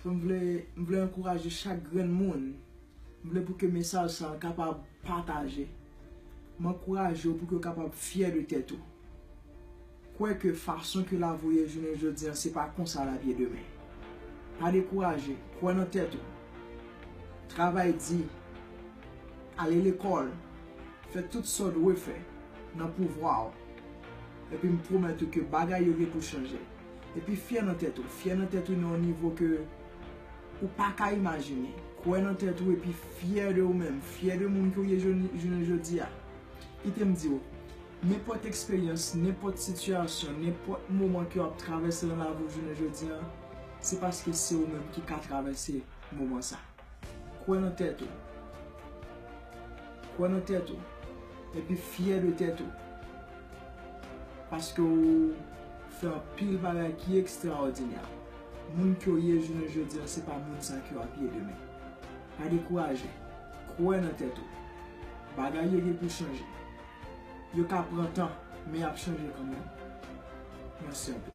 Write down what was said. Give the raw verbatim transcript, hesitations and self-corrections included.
M vle, m vle ankouraje chak grenn moun. M vle pou ke mesaj sa a kapab pataje. M ankouraje w pou ke w kapab fyè de tèt ou. Kwè ke fason ke lavi w ye jounen jodi a, se pa konsa l ap ye demen. Pa dekouraje, kwè nan tèt ou. Travay di, ale lekòl, fè tout sa w dwe fè nan pouvwa w. Epi m pwomèt ou ke bagay yo gen pou chanje. Epi fyè nan tèt ou, fyè nan tèt ou nan yon nivo ke ou pa ka imajine. Kwè nan tèt ou epi fyè de ou menm, fyè de moun ke w ye jounen jodi a. Kite m di w, nenpòt eksperyans, nenpòt sitiyasyon, nenpòt moman ke w ap travèse nan lavi w jounen jodi a, se paske se ou menm ki ka travèse moman sa. Kwè nan tèt ou. Kwè nan tèt ou. Epi fyè de tèt ou. Paske w fè anpil bagay ki ekstraòdinè. Moun ke w ye jounen jodi a, se pa moun sa ke w ap ye demen. Pa dekouraje. Kwè nan tèt ou. Bagay yo gen pou chanje. Yo ka pran tan, men y ap chanje kanmenm. Mèsi anpil.